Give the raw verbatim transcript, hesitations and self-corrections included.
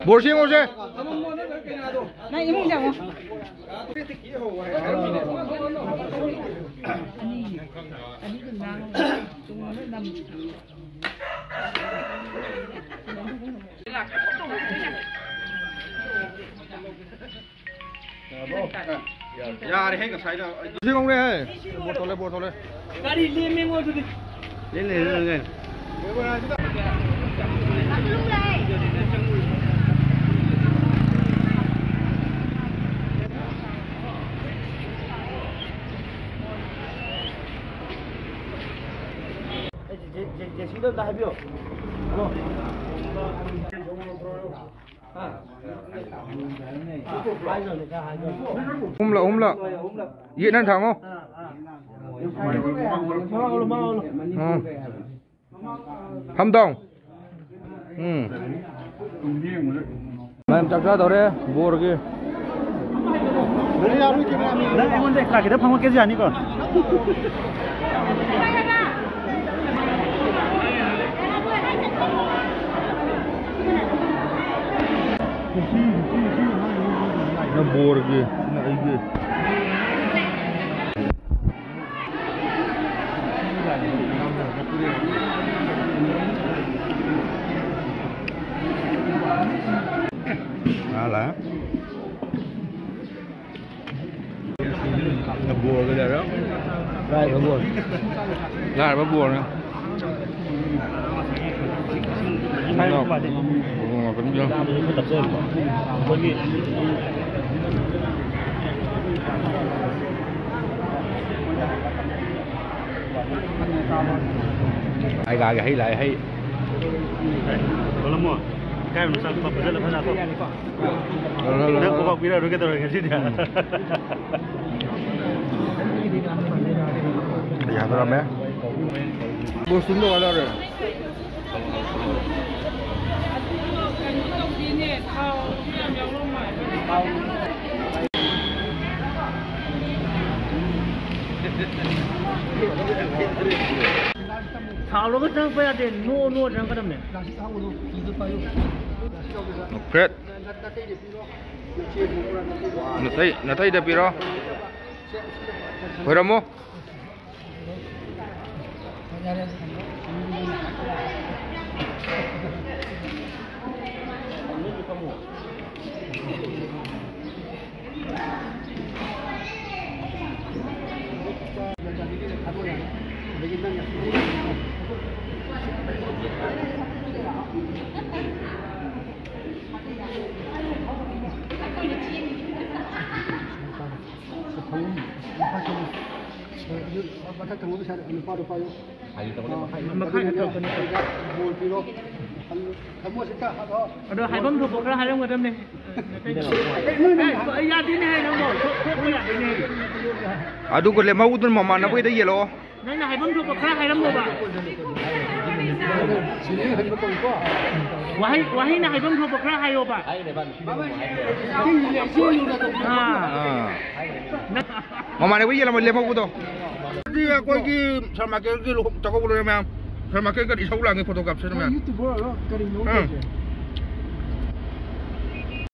ꯕꯣꯔ ꯁꯦꯝꯃꯣꯁꯦ꯫ ꯅꯪ ꯏꯃꯨꯡ ꯆꯪꯉꯣ꯫ ꯌꯥꯔꯦꯍꯦ, ꯉꯁꯥꯏꯅ꯫ ꯁꯤ ꯉꯧꯔꯦꯍꯦ꯫ ꯕꯣꯔ ꯊꯣꯛꯂꯦ, ꯕꯣꯔ ꯊꯣꯛꯂꯦ꯫ ꯒꯥꯔꯤ ꯂꯦꯝꯃꯦꯉꯣ ꯑꯗꯨꯗꯤ꯫ ꯂꯦꯝ ꯂꯩꯔꯦ, ꯂꯦꯝ ꯂꯩꯔꯦ꯫ ꯖꯦ-, ꯖꯦ-, ꯖꯦ ꯁꯤꯗ ꯑꯝꯇ ꯍꯥꯏꯕꯤꯌꯣ꯫ ꯑꯍꯨꯝꯂꯛ, ꯑꯍꯨꯝꯂꯛ꯫ ꯌꯦꯠꯅ ꯊꯥꯡꯉꯣ꯫ ꯎꯝ꯫ ꯐꯝ ꯗꯥꯎꯟ꯫ ꯎꯝ꯫ ꯃꯌꯥꯝ ꯆꯥꯛ ꯆꯥꯗꯧꯔꯦ ꯕꯣꯔꯒꯤ꯫ ꯅꯪ ꯑꯩꯉꯣꯟꯗ ꯑꯦꯛꯁꯇ꯭ꯔꯥ ꯈꯤꯇꯪ ꯐꯪꯉꯛꯀꯦꯁꯨ ꯌꯥꯅꯤꯀꯣ? ꯁꯤꯅ ꯕꯣꯔꯒꯤ, ꯁꯤꯅ ꯑꯩꯒꯤ꯫ ꯉꯥ ꯂꯥꯛꯑꯦ꯫ ꯕꯣꯔꯒ ꯂꯩꯔꯦ꯫ ꯂꯥꯏꯔꯕ ꯕꯣꯔ꯫ ꯂꯥꯏꯔꯕ ꯕꯣꯔꯅꯦ꯫ ꯑꯩꯒꯥꯒꯤ ꯍꯩ ꯂꯥꯛꯑꯦ, ꯍꯩ꯫ ꯊꯣꯛꯂꯝꯃꯣ꯫ ꯏꯀꯥꯏꯕ ꯃꯆꯥ ꯅꯨꯄꯥ ꯐꯖꯅ ꯐꯖꯅ ꯊꯣꯛ꯫ ꯅꯪ ꯈꯨꯕꯥꯛ ꯄꯤꯔꯛꯑꯔꯣꯏ ꯀꯩꯗꯧꯔꯒꯦ ꯁꯤꯗꯤ? ꯌꯥꯗꯣꯔꯝꯃꯦ꯫ ꯕꯣꯁꯇꯨꯝꯗ ꯋꯥꯠꯂꯔꯦ꯫ ꯁꯥꯎꯔꯒ ꯆꯪꯉꯛꯄ ꯌꯥꯗꯦ, ꯅꯣ ꯅꯣ ꯆꯪꯉꯛꯀꯗꯕꯅꯦ꯫ ꯐ꯭ꯔꯦꯠ꯫ ꯅꯥꯇꯩ, ꯅꯥꯇꯩꯗ ꯄꯤꯔꯣ꯫ ꯈꯣꯏꯔꯝꯃꯣ꯫ ꯃꯊꯛ ꯊꯪꯕ ꯄꯩꯁꯥꯗꯣ ꯅꯨꯄꯥꯗꯣ ꯄꯥꯏꯌꯨ꯫ ꯃꯈꯥ ꯍꯦꯛ ꯇꯧꯔꯛꯀꯅꯤ꯫ ꯕꯣꯜ ꯄꯤꯔꯣ꯫ ꯊꯝꯃꯣ ꯁꯤꯗ ꯍꯥꯞꯄꯣ꯫ ꯑꯗꯣ ꯍꯥꯏꯐꯝ ꯊꯣꯛꯄ ꯈꯔ ꯍꯥꯏꯔꯝꯒꯗꯕꯅꯦ꯫ ꯑꯦ, ꯌꯥꯗꯦꯅꯦ ꯍꯥꯏ ꯅꯪꯕꯣ꯫ ꯊꯣꯛ-, ꯊꯣꯛꯄ ꯌꯥꯗꯦꯅꯦ꯫ ꯑꯗꯨꯒ ꯂꯦꯝꯍꯧꯗꯨꯅ ꯃꯃꯥꯟꯅꯕꯈꯩꯗ ꯌꯦꯜꯂꯛꯑꯣ꯫ ꯅꯪꯅ ꯍꯥꯏꯐꯝ ꯊꯣꯛꯄ ꯈꯔ ꯍꯥꯏꯔꯝꯃꯣꯕ꯫ ꯁꯤꯅꯤ ꯍꯟꯕ ꯀꯧꯏꯀꯣ꯫ ꯋꯥꯍꯩ, ꯋꯥꯍꯩꯅ ꯍꯥꯏꯐꯝ ꯊꯣꯛꯄ ꯈꯔ ꯍꯥꯏꯌꯣꯕ꯫ ꯑꯥ꯫ ꯑꯥ꯫ ꯅꯪ ꯃꯃꯥꯟꯅꯕ ꯌꯦꯜꯂꯝꯃꯣ, ꯂꯦꯝꯍꯧꯕꯗꯣ꯫ ꯑꯗꯨꯗꯤ ꯑꯩꯈꯣꯏꯒꯤ ꯁꯔꯃꯥꯀꯦꯜꯒꯤ ꯂꯨꯍꯣꯡ ꯆꯥꯛꯀꯧꯕ ꯂꯣꯏꯔꯦ ꯃꯌꯥꯝ꯫ ꯁꯔꯃꯥꯀꯦꯜꯒꯗꯤ ꯏꯁꯧ ꯂꯥꯡꯉꯦ ꯐꯣꯇꯣ ꯀꯥꯞꯁꯦꯅ ꯃꯌꯥꯝ꯫ ꯌꯨꯇꯨꯕꯔ ꯑꯣꯏꯔꯣ ꯀꯔꯤꯅꯣ ꯑꯥ꯫ ꯇꯧꯁꯦ꯫